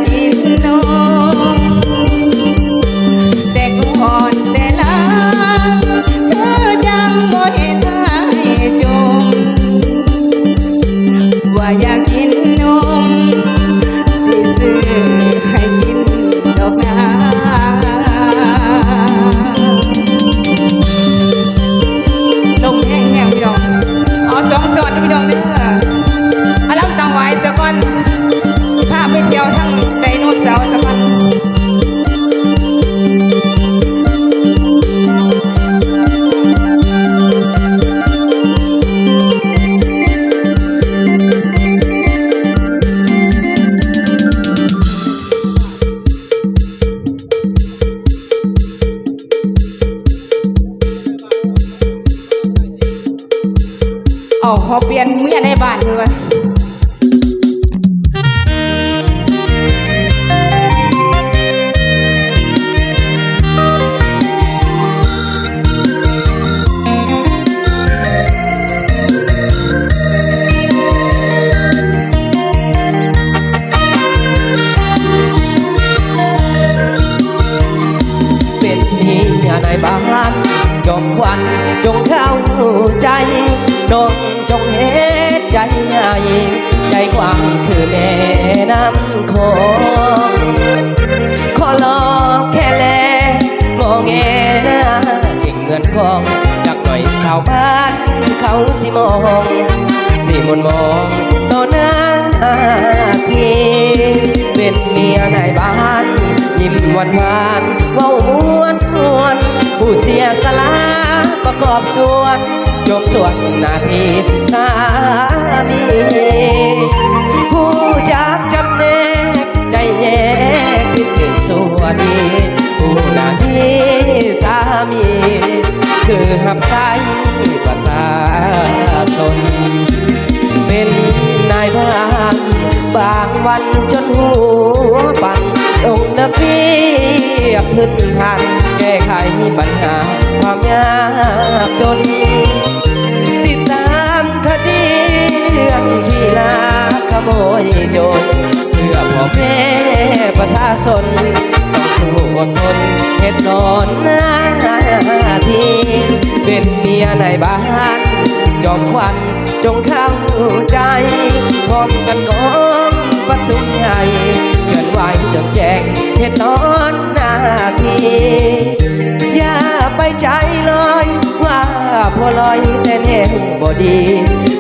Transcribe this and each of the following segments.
ກິນນົມ ແຕ່ກ່ອນແຕ່ຫຼັງ ຄືຈັ່ງບໍ່ເຫັນອ້າຍຈົ່ມ ວ່າຢາກກິນນົມ ຊິຊື້ໃຫ້ກິນດອກນາ. ນົມແຫ້ງໆ ພີ່ນ້ອງ ເອົາສອງຊ້ອນເດີພີ່ນ້ອງເດີ. ອາ ລຳຕັ້ງຫວາຍສາກ່ອນ ພາໄປທ່ຽວທາງໄດໂນເສົາສາກ່ອນ. ເອົາ ຂໍປ່ຽນເມຍໃນບ້ານເພິ່ນວ່າ. ເປັນເມຍນາຍບ້ານ ຈອມຂວັນ ຈົ່ງເຂົ້າໃຈ ນ້ອງ ຈົ່ງເຮັດໃຈໃຫຍ່ ໃຈກວ້າງຄືແມ່ນ້ຳຂອງ ຂໍລໍແຄ່ແລ ງໍແງໜ້າ ເຄັ່ງເງິນຂອງ ຈັກໜ້ອຍຊາວບ້ານເຂົາຊິມອງ ຊິໝຸ່ນມອງຕໍ່ໜ້າທີ່ ເປັນເມຍນາຍບ້ານ ຍິ້ມຫວານໆ ເວົ້າມ່ວນໆ ຜູ້ເສຍສະຫຼະປະກອບສ່ວນ ຈົບສ່ວນໜ້າທີ່ສາມີ ຮູ້ຈັກຈຳແນກໃຈແຍກຜິດຖືກຊົ່ວດີ ຮູ້ໜ້າທີ່ສາມີ ຄືຮັບໃຊ້ປະຊາຊົນ ເປັນນາຍບ້ານ ບາງວັນຈົນຫົວປັ່ນ ລົງເລິກວຽກພື້ນຖານ ແກ້ໄຂບັນຫາຄວາມຍາກຈົນ ຕິດຕາມຄະດີເລື່ອງຂີ້ລັກຂະໂມຍໂຈນ ເພື່ອພໍ່ແມ່ປະຊາຊົນ ຕ້ອງສູ້ອົດທົນເຮັດຫຼອນໜ້າທີ່ ເປັນເມຍນາຍບ້ານ ຈອມຂວັນ ຈົ່ງເຂົ້າໃຈ ພ້ອມກັນກອງປະຊຸມໃຫຍ່ ເຄື່ອນໄຫວຈົນແຈ້ງເຮັດຫຼອນໜ້າທີ່ ຢ່າໄປໃຈລອຍ ວ່າຜົວລອຍແຕ່ແນວບໍ່ດີ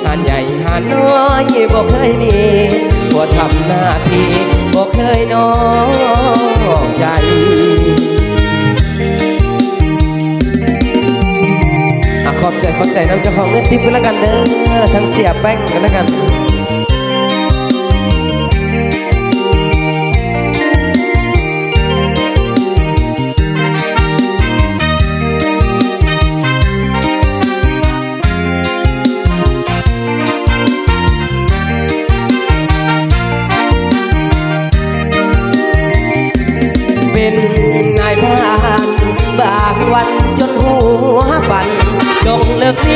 ຫານໃຫຍ່ຫານນ້ອຍບໍ່ເຄີຍມີ ຜົວທຳໜ້າທີ່ບໍ່ເຄີຍນອກໃຈ. ອາ ຂອບໃຈ ຂອບໃຈນຳເຈົ້າຂອງເງິນຕິບກັນລະກັນເດີ ທັງເສຍແປ້ງກັນລະກັນ. ເປັນນາຍບ້ານ ບາງວັນຈົນຫົວປັ່ນ ລົງເລິກວ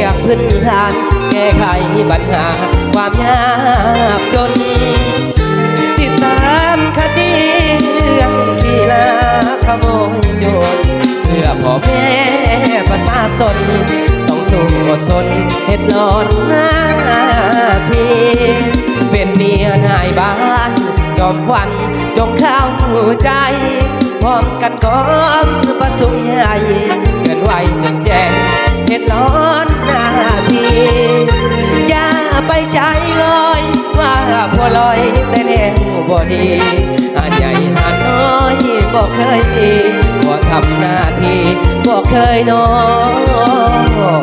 ຽກພື້ນຖານ ແກ້ໄຂບັນຫາຄວາມຍາກຈົນ ຕິດຕາມຄະດີເລື່ອງຂີ້ລັກຂະໂມຍໂຈນ ເພື່ອພໍ່ແມ່ປະຊາຊົນ ຕ້ອງສູ້ອົດທົນເຮັດຫຼອນໜ້າທີ່ ເປັນເມຍນາຍບ້ານ ຈອມຂວັນ ຈົ່ງເຂົ້າໃຈ ພ້ອມກັນກອງປະຊຸມໃຫຍ່ ເຄື່ອນໄຫວຈົນແຈ້ງເຮັດຫຼອນໜ້າທີ່ ຢ່າໄປໃຈລອຍ ວ່າຜົວລອຍແຕ່ແນວບໍ່ດີ ຫານໃຫຍ່ຫານນ້ອຍບໍ່ເຄີຍມີ ຜົວທຳໜ້າທີ່ບໍ່ເຄີຍນອກ